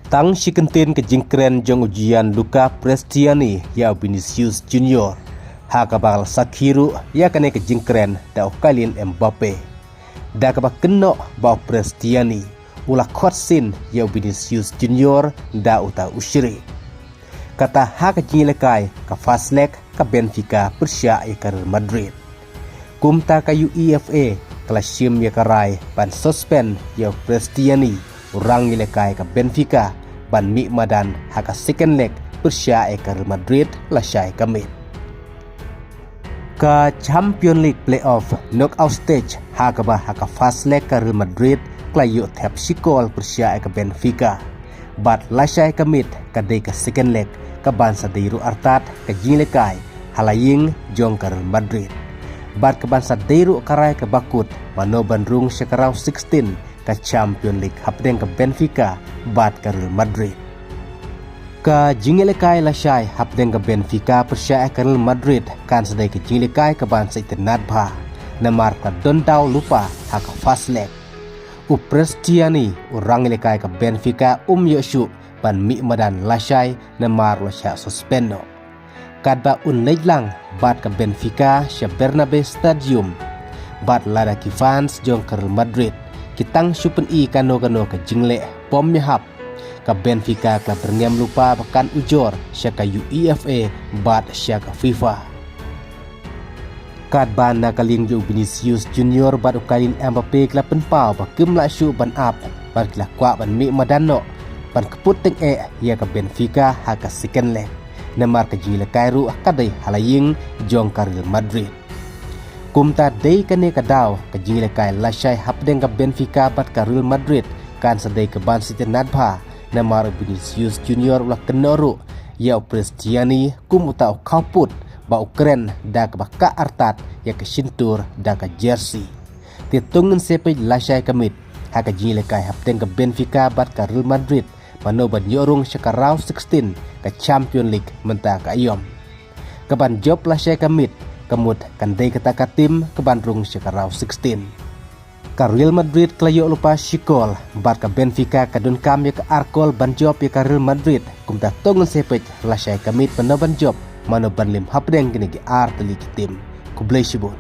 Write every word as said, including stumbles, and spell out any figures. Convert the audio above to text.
Tang shi kyntien ka jingkren jong u Gianluca Prestiani ïa u Vinicius Junior, ha kaba la sakhi ruh ïa kane ka jingkren da u Kylian Mbappe. Da kaba kynnoh ba u Prestiani u la khot sien ïa u Vinicius Junior da uta u shrieh. Kata ha ka jingïalehkai ka first leg ka Benfica pyrshah ïa ka Real Madrid. Kumta ka UEFA ka la shim ïa ka rai ban suspend ïa u Prestiani, u rangïalehkai ka Benfica, ban mih madan ha ka second leg pyrshah ïa ka Real Madrid lashai ka miet. Ka Champion League playoff knockout stage, ha kaba ha ka first leg ka Real Madrid ka la ïoh thep shi kol pyrshah ïa ka Benfica. Bad lashai ka miet ka dei ka second leg, kaban sa dei ruh artat ka jingïalehkai ha la ïing jong ka Real Madrid. Bad kaban sa dei ruh ka rai kaba kut mano ban rung sha ka round sixteen ka Champion League hapdeng ka Benfica bad ka Real Madrid. Ka jingïalehkai lashai hapdeng ka Benfica pyrshah ïa ka Real Madrid kan sa dei ka jingïalehkai kaban sa itynnad bha, namar ka don daw lypa ha ka first leg. U Prestiani, u rangïalehkai ka Benfica, um ïoh shuh ban mih madan lashai namar u la shah suspend noh. Katba un leit lang bad ka Benfica sha Bernabeu Stadium, bad lada ki fans jong ka Real Madrid ki tang shu pyni kano kano ka jingleh bym ïahap, ka Benfica ka la byrngem lypa ba kan ujor sha ka UEFA bad sha ka FIFA. Katba na ka liang jong u Vinicius Junior bad u Kylian Mbappe ki la pynpaw ba kim lah shuh ban ap, bad ki la kwah ban mih madan noh ban kput tyngeh ïa ka Benfica ha ka second leg, namar ka jingïalehkai ruh ka dei ha la ïing jong ka Real Madrid. Kumta dei kane ka daw ka jingïalehkai lashai hapdeng ka Benfica bad ka Real Madrid kan sa dei kaban sa itynnad bha, namar u Vinicius Junior u la kynnoh ruh ïa u Prestiani kum uta u khawpud ba u kren da kaba kah artat ïa ka shyntur da ka jersey. Te to ngin sa peit lashai ka miet ha ka jingïalehkai hapdeng ka Benfica bad ka Real Madrid mano ban ïoh rung sha ka round sixteen ka Champion League mynta ka aïom. Kaban jop lashai ka miet ka mut kan dei kata ka tim kaban rung sha ka round sixteen. Ka Real Madrid ka la ïoh lypa shi kol, bad ka Benfica ka donkam ïa ka ar kol ban jop ïa ka Real Madrid. Kumta to ngin sa peit lashai ka miet mano ban jop, mano ban lim hapdeng kine ki ar tylli ki tim. Khublei shibun.